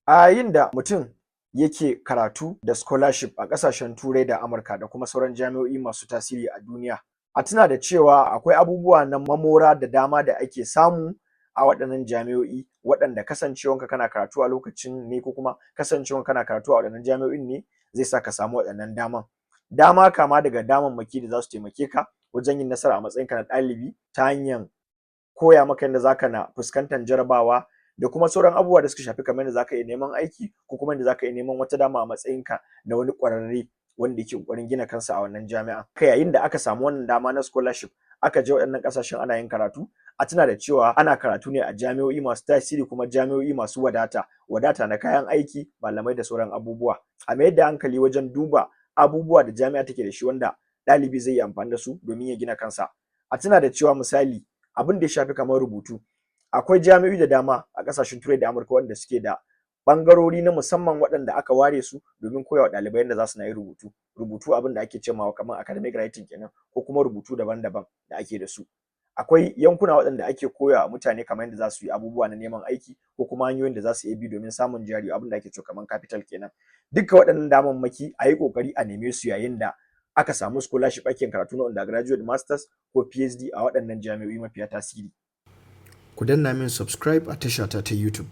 A yayin da mutum yake karatu da scholarship a ƙasashen Turai da Amurka da kuma sauran jami'o'i masu tasiri a duniya, a tuna da cewa akwai abubuwa na mamora da dama da ake samu a waɗannan jami'o'i, waɗanda kasancewanka kana karatu a lokacin ne ko kuma kasancewanka kana karatu a waɗannan jami'o'in ne zai sa ka samu waɗannan daman. Dama kama daga damammaki da za su taimake ka wajen yin nasara a matsayinka na ɗalibi, ta hanyar koya maka yadda zaka na fuskantar jarabawa da kuma sauran abubuwa da suka shafi kamar yadda zaka iya neman aiki ko kuma yadda zaka iya neman wata dama a matsayinka na wani ƙwararre wanda yake ƙoƙarin gina kansa a wannan jami'a. Yayin da aka samu wannan dama na scholarship aka je waɗannan ƙasashen ana yin karatu, a tuna da cewa ana karatu ne a jami'o'i masu tasiri kuma jami'o'i masu wadata, wadata na kayan aiki, malamai da sauran abubuwa. A mayar da hankali wajen duba abubuwa da jami'a take da shi wanda ɗalibi zai yi amfani da su domin ya gina kansa. A tuna da cewa, misali, abin da ya shafi kamar rubutu, akwai jami'o'i da dama a ƙasashen Turai da Amurka wanda suke da ɓangarori na musamman waɗanda aka ware su domin koya wa ɗalibai yadda za su na yin rubutu. Rubutu, abin da ake ce ma kamar academic writing kenan, ko kuma rubutu daban-daban da ake da su. Akwai yankuna waɗanda ake koya wa mutane kamar yadda za su yi abubuwa na neman aiki ko kuma hanyoyin da za su iya bi domin samun jari, abin da ake cewa kamar capital kenan. Dukka waɗannan damammaki a yi ƙoƙari a neme su yayin da aka samu scholarship ake karatu na undergraduate, masters ko PhD a waɗannan jami'o'i mafiya tasiri. Ku danna min subscribe a tashata ta YouTube.